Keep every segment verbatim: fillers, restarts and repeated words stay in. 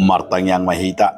Martangiang ma hita.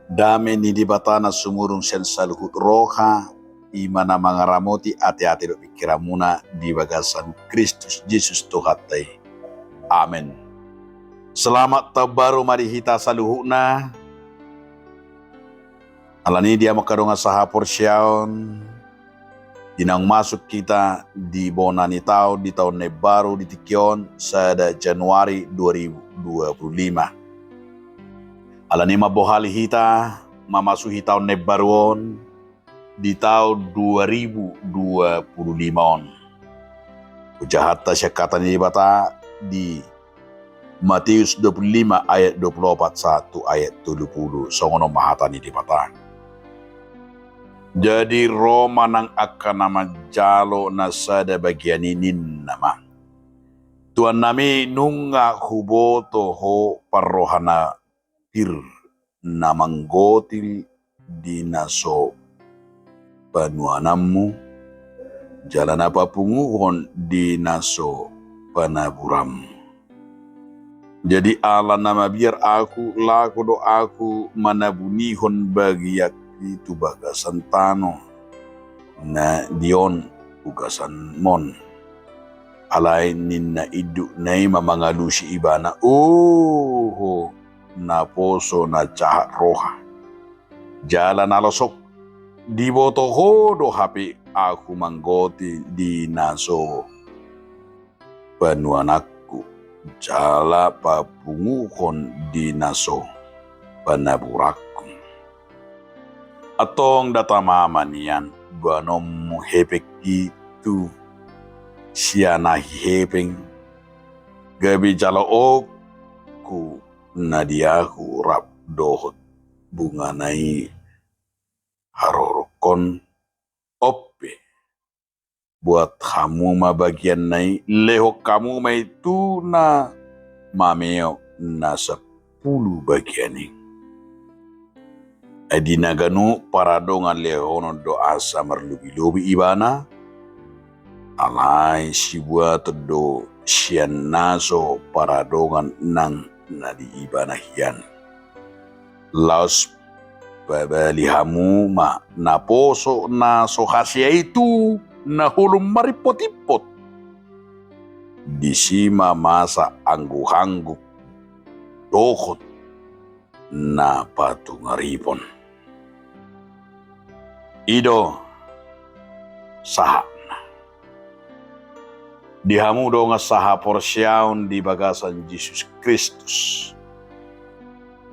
Dame ni Debata na sumurung sian saluhut roha, i ma na mangaramoti ateate dohot pingkiranmuna di bagasan Kristus Jesus Tuhanta i. Amen. Selamat tahun baru ma di hita saluhutna. Alani i, di hamu angka dongan sahaporseaon, di naung masuk hita di bona ni taon, di taon na imbaru di tingki on, sada Januari dua ribu dua puluh lima. Alani i, mambohali hita mamasuki taon na imbaru on, di taon dua ribu dua puluh lima on. Hujahanta sian hata ni Debata di Matius dua puluh lima ayat dua puluh opat sahat tu ayat tolu puluh, songon on ma hata ni Debata. Jadi ro ma nang angka na manjalo na sada bagian i, ninna ma: Tuannami, nunga huboto ho parroha na pir, na manggotil di na so panuananmu, jala na papunguhon di na so panaburanmu. Jadi ala na mabiar ahu, laho do ahu manabunihon bagianki tu bagasan tano na di on ugasanmon. Alai ninna indukna i ma mangalusi ibana: Oho, naposo na jahat roha jala na losok, diboto ho do hape ahu manggotil di na so panuananku, jala papunguhon di na so panaburanku. Antong da tama ma nian boanonmu hepengki tu sian ahi hepeng, gabe jaloonku na di ahu rap dohot bungana i harorokkon. On pe, buat hamu ma bagianna i, lehon hamu ma i tu na mameok na sampulu bagian i. Ai di na ganup paradongan lehonon do asa marlobilobi ibana, alai sibuaton do sian na so paradongan nang na di ibana hian. Laos pabali hamu ma naposo na so hasea i tu na holom marimpotimpot, disi ma masa anggukangguk dohot na patungaripon. I do sahatna. Di hamu dongan sahaporseaon di bagasan Jesus Kristus,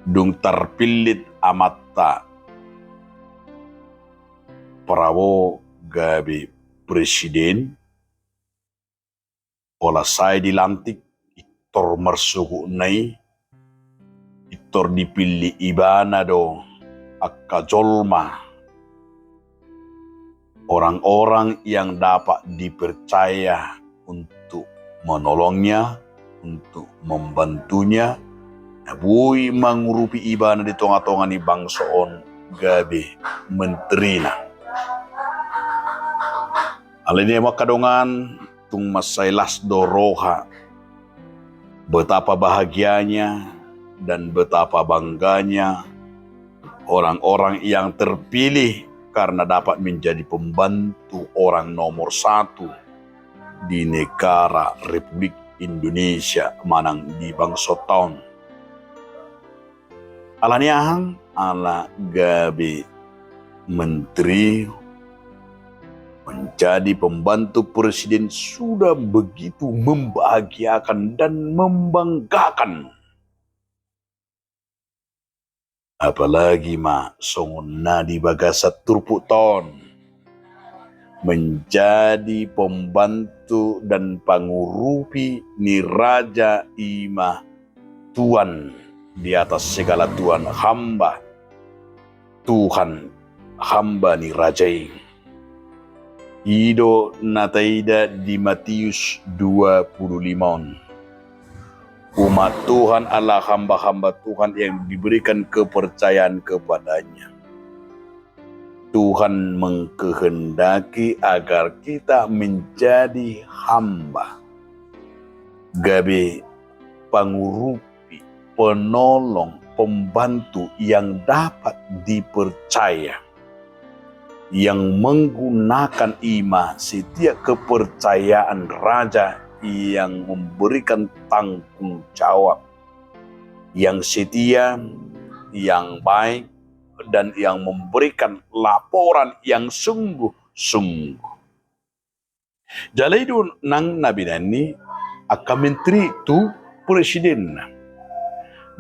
dung tarpillit amanta Prabowo gabe presiden, pola sae dilantik, pintor marsogotna i, pintor dipillit ibana do angka jolma, orang-orang yang dapat dipercaya untuk menolongnya, untuk membantunya, na boi mangurupi ibana di tonga-tonga ni bangso on gabe menterina. Alani i ma angka dongan, tung mansai las do roha. Betapa bahagianya dan betapa bangganya orang-orang yang terpilih karena dapat menjadi pembantu orang nomor satu di negara Republik Indonesia manang di bangso ta on. Alani aha? Ala gabe menteri, menjadi pembantu presiden sudah begitu membahagiakan dan membanggakan. Apalagi ma songon na di bagasan turpuk ta on, menjadi pembantu dan pangurupi ni raja, i ma tuan di atas segala tuan, hamba Tuhan, hamba ni raja i. I do na taida di Matius dua puluh lima on. Umat Tuhan adalah hamba-hamba Tuhan yang diberikan kepercayaan kepadanya. Tuhan mengkehendaki agar kita menjadi hamba, gabe pangurupi penolong, pembantu yang dapat dipercaya, yang menggunakan ima setiap kepercayaan raja, yang memberikan tanggung jawab, yang setia, yang baik, dan yang memberikan laporan yang sungguh-sungguh. Jala i do nang na binaen ni angka menteri tu presidenna.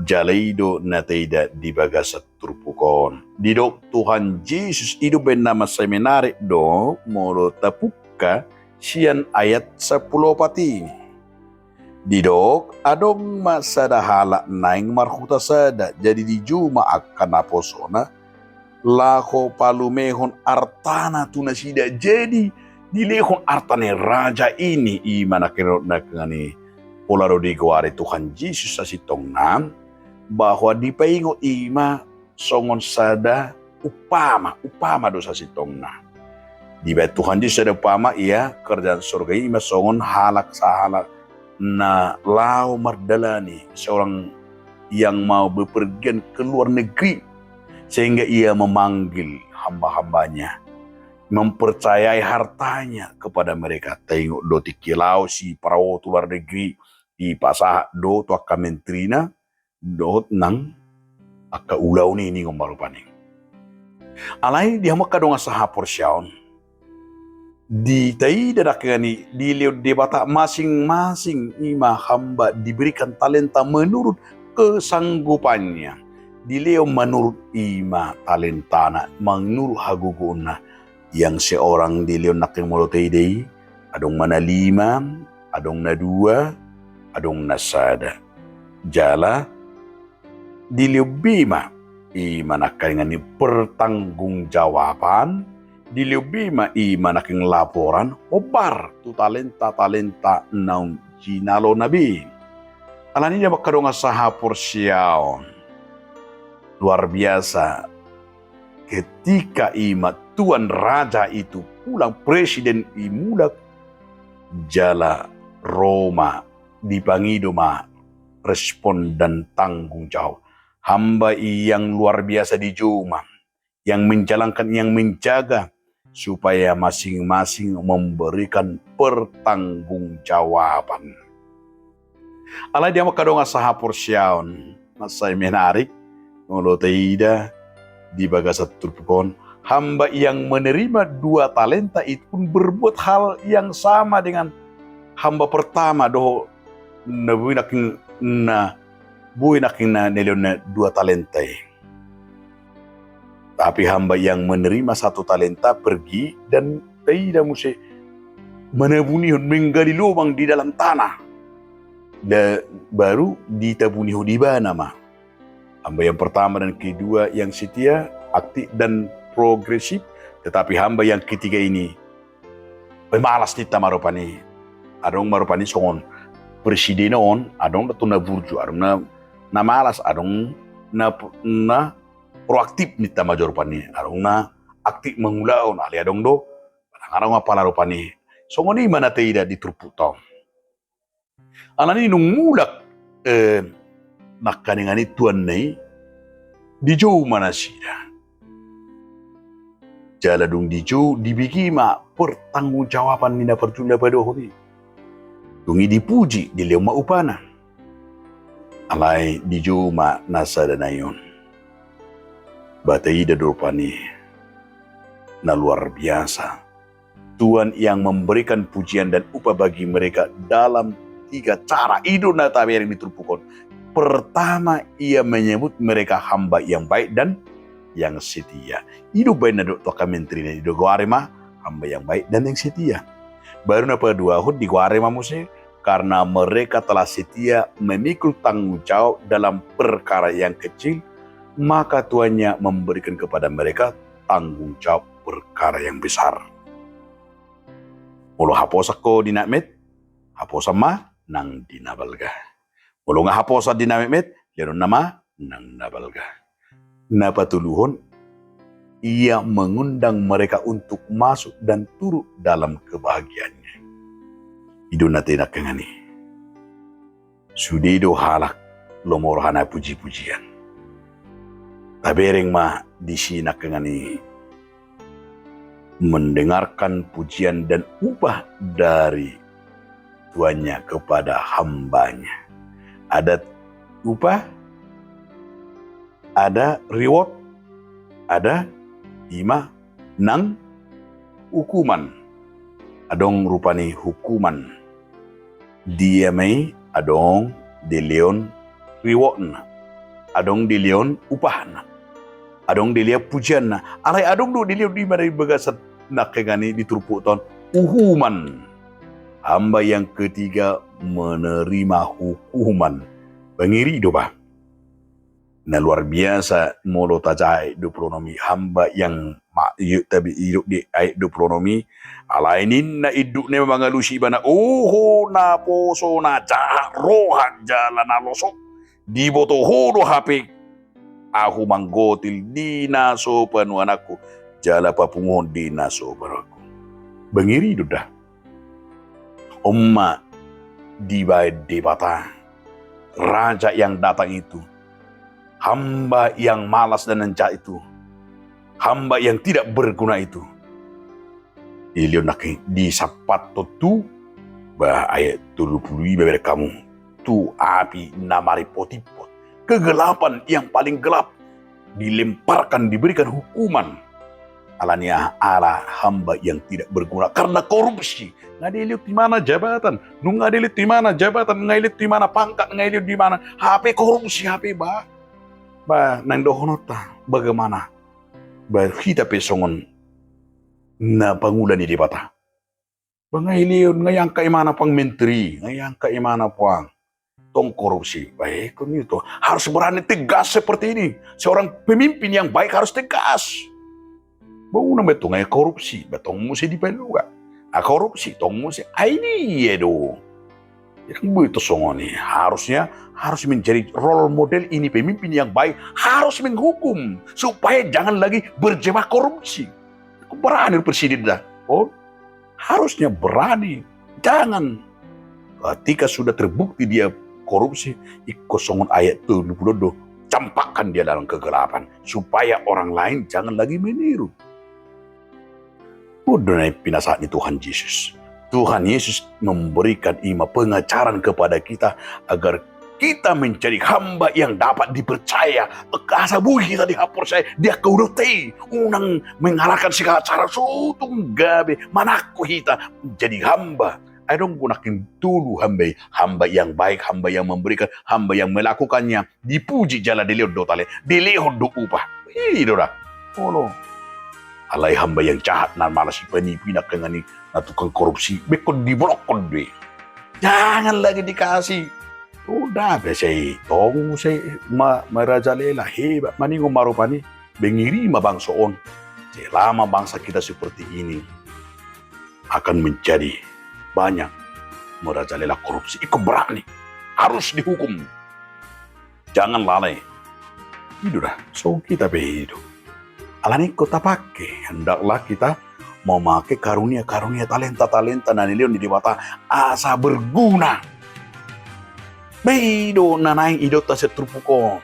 Jala i do na taida di bagasan turpuk on. Didok Tuhan Jesus, i do baen na mansai menarik do molo tapungka sian ayat sampulu opat i. Didok, adong ma sada halak naeng marhuta sada, jadi dijou ma angka naposona, laho palumehon artana tu nasida. Jadi dilehon arta ni raja ini, ima na keno na kengani pola do digoari Tuhan Jesus sasintongna, bahwa dipaingot ima songon sada umpama, umpama do sasintongna. Dibaen Tuhan Jesus sada umpama, ia kerajaan sorga ima songon halak sahalak na laho mardalani, seorang yang mau bepergian ke luar negeri, sehingga ia memanggil hamba-hambanya, mempercayai hartanya kepada mereka. Taingot do tingki laho si parao tu luar negeri, dipasahat do tu angka menterina dohot nang angka ulaon i, ningon ma rupani. Alai di hamu angka dongan sahaporseaon, di taida nangkiningan i, dilehon Debata masing-masing ima hamba diberikan talenta menurut kesanggupannya. Dilehon menurut ima talentana, menurut hagogoonna. Yang seorang dilehon nangkin molo taida i, adong ma na lima, adong na dua, adong na sada. Jala dilehon be ma ima nangkiningan i pertanggungjawaban, dilehon be ma ima nangkin laporan hombar tu talenta-talenta naung jinalona be. Alani i, di hamu angka dongan sahaporseaon, luar biasa ketika ima tuan raja itu pulang, presiden i mulak, jala ro ma, dipangido ma respon dan tanggung jawab. Hamba i yang luar biasa dijou ma, yang menjalankan, yang menjaga, supaya masing-masing memberikan pertanggungjawaban. Alai di hamu angka dongan sahaporseaon, mansai menarik molo taida di bagasan turpuk on, hamba yang menerima dua talenta itu pun berbuat hal yang sama dengan hamba pertama dohot na boi nangkin, na boi nangkin na nilehonna dua talenta i. Tapi hamba yang menerima satu talenta pergi dan taida muse manabunihon, menggali lubang di dalam tanah. Da-, baru ditabunihon ibana ma. Hamba yang pertama dan kedua yang setia, aktif dan progresif, tetapi hamba yang ketiga ini pemalas ninta ma rupani. Adong ma rupani songon presiden on, adong do tu na burju, adong na, na malas, adong na, na proaktif ninta ma jo rupani, adong na aktif mangulahon, alai adong do, adong apala rupani. Songon i ma na taida di turpukta on. Alani dung mulak, eh, nangkiningan i tuanna i, dijou ma nasida. Jala dung dijou, dibege ma pertanggungjawaban ni na parjolo na paduahon i. Dung i dipuji, dilehon ma upana. Alai dijou ma na sada nai on. Ba taida do rupani na luar biasa. Tuhan yang memberikan pujian dan upah bagi mereka dalam tiga cara. I do na tabereng di turpuk on. Pertama, ia menyebut mereka hamba yang baik dan yang setia. I do baen na didok tu angka menterina, i do goari ma hamba yang baik dan yang setia. Baru na paduahon digoari ma muse, karena mereka telah setia memikul tanggung jawab dalam perkara yang kecil, maka tuannya memberikan kepada mereka tanggung jawab perkara yang besar. Molo haposan ho di na metmet, haposan ma nang di na balga. Molo nga haposan di na metmet, lehonon ma nang na balga. Na patoluhon, ia mengundang mereka untuk masuk dan turut dalam kebahagiaannya. I do na taida nangkiningan i. Sude do halak lomo rohana puji-pujian. Tabereng ma di si nangkingan i mendengarkan pujian dan upah dari tuannya kepada hambanya. Ada upah, ada reward, ada ima nang hukuman. Adong rupani hukuman. Dia ma i adong dilehon rewardna, adong dilehon upahna, adong dilehon pujianna. Alai adong do dilehon di mana di bagasan nangkingan i di turpukta on uhuman. Hamba yang ketiga menerima hukuman. Bangiri do ba. Na luar biasa molo tajaha ayat dua puluh enam i, hamba yang ma-, i-, tabi idok di ayat dua puluh enam i, alai ninna indukna mangalusi ibana, oho naposo na jahat roha jala na losok, diboto ho do hape ahu manggotil di na so panuananku, jala papunguhon di na so panuananku. Bangiri do da. On ma dibaen Debata, raja yang datang itu, hamba yang malas dan jahat itu, hamba yang tidak berguna itu. Dilehon nangkin disampathon tu, ba ayat tolu puluh lima, berek hamu, tu api na marimpot-impot. Kegelapan yang paling gelap dilemparkan, diberikan hukuman. Alani aha? Ala hamba yang tidak berguna karena korupsi. Nga dilehon tu imana jabatan, nunga dilehon tu imana jabatan, nga dilehon tu imana pangkat, nga dilehon tu imana, hape korupsi hape ba. Ba naeng dohononta, bagaimana ba hita pe songon na pangula ni Debata? Ba nga dilehon, nga diangkat imana puang menteri, nga diangkat imana puang, tong korupsi. Baik, kan itu harus berani tegas seperti ini. Seorang pemimpin yang baik harus tegas. Ba unang be tong, nga korupsi, ba tong muse dipaluat. Ah, korupsi, tong muse. Ah, ini ya do. Jadi begitu songon i, harusnya harus menjadi role model ini, pemimpin yang baik harus menghukum supaya jangan lagi berjemaah korupsi. Berani presiden da. Oh, harusnya berani. Jangan. Ketika sudah terbukti dia korupsi, ingkon songon ayat tolu puluh do, campakkan dia dalam kegelapan supaya orang lain jangan lagi meniru. Poda na i pinasahat ni Tuhan Yesus. Tuhan Yesus memberikan ima pengajaran kepada kita agar kita menjadi hamba yang dapat dipercaya. Asa boi hita dihaporseai di angka ulaonta i. Unang mengalahkan segala cara, so tung gabe manangko hita jadi hamba. Ai adong do nangkin tolu hamba i, hamba yang baik, hamba yang memberikan, hamba yang melakukannya. Dipuji jala dilehon do tale, dilehon do upah. I do da. Olo. Alai hamba yang jahat, na malas, penipu, na tukang korupsi, ingkon diblokkon do i. Jangan lagi dikasih. Sudah be, sai tong muse ma-, merajalela, hebat, maningon ma rupani. Bangiri ma bangso on. Selama bangsa kita seperti ini, akan menjadi banyak merajalela korupsi. Ingkon berani. Harus dihukum. Jangan lalai. I do da, songon hita pe i do. Alani ingkon tapake, hendaklah kita memakai karunia-karunia, talenta-talenta na nilehon ni Debata asa berguna. Ba i do na naeng idaonta sian turpuk on.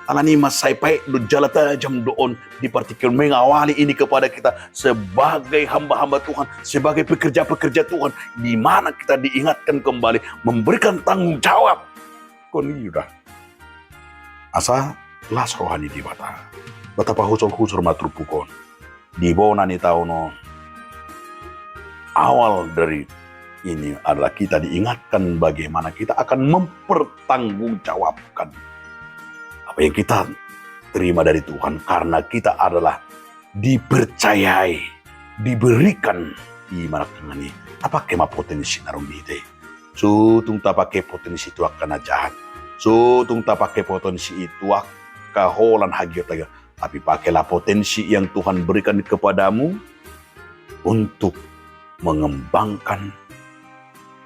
Alani mansai paet do jala tajam do on di partingkian on, mengawali ini kepada kita sebagai hamba-hamba Tuhan, sebagai pekerja-pekerja Tuhan, di mana kita diingatkan kembali memberikan tanggung jawab. Ingkon i do da. Asa las roha ni Debata. Ba tapahusorhusor ma turpuk on. Di bona ni taon on, awal dari ini adalah kita diingatkan bagaimana kita akan mempertanggungjawabkan apa yang kita terima dari Tuhan, karena kita adalah dipercayai, diberikan. I ma nangkin i, tapake ma potensi na adong di hita i. So tung tapake potensi tu angka na jahat, so tung tapake potensi i tu angka holan hagiot-hagiot, tapi pakailah potensi yang Tuhan berikan kepadamu untuk mengembangkan,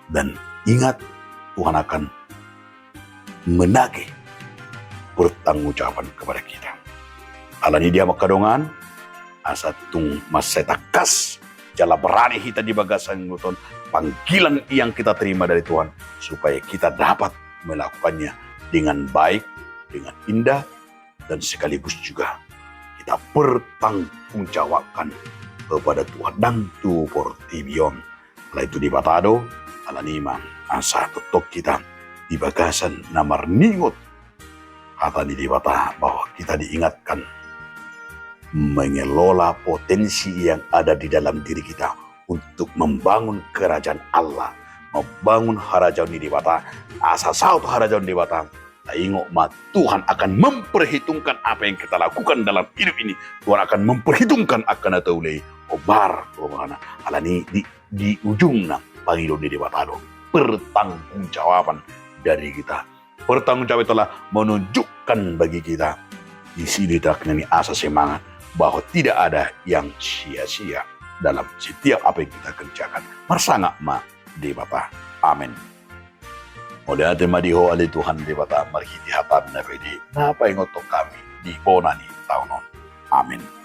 dan ingat, Tuhan akan menagih pertanggungjawaban kepada kita. Alani dia maka dongan, asa tung mansai tangkas jala berani hita di bagasan ngolu on, panggilan yang kita terima dari Tuhan, supaya kita dapat melakukannya dengan baik, dengan indah, dan sekaligus juga kita pertanggungjawabkan kepada Tuhan dan tu portibi on. Alai tu Debata do, alani i ma asa tongtong hita di bagasan na marningot hata ni Debata bahwa kita diingatkan mengelola potensi yang ada di dalam diri kita untuk membangun kerajaan Allah, membangun harajaon ni Debata, asa saut harajaon Debata, taingot ma Tuhan akan memperhitungkan apa yang kita lakukan dalam hidup ini. Tuhan akan memperhitungkan angka na taula i, hombar tu rohana. Alani i di, di ujungna pangidoan ni Debata do pertanggungjawaban dari kita. Pertanggung jawab itulah menunjukkan bagi kita isi di tengah ni asa semangat bahwa tidak ada yang sia-sia dalam setiap apa yang kita kerjakan. Marsangap ma Debata. Amen. Mauliate ma di Ho ale Tuhan Debata marhite hataM na badia i na paingothon hami di bona ni taon on. Amen.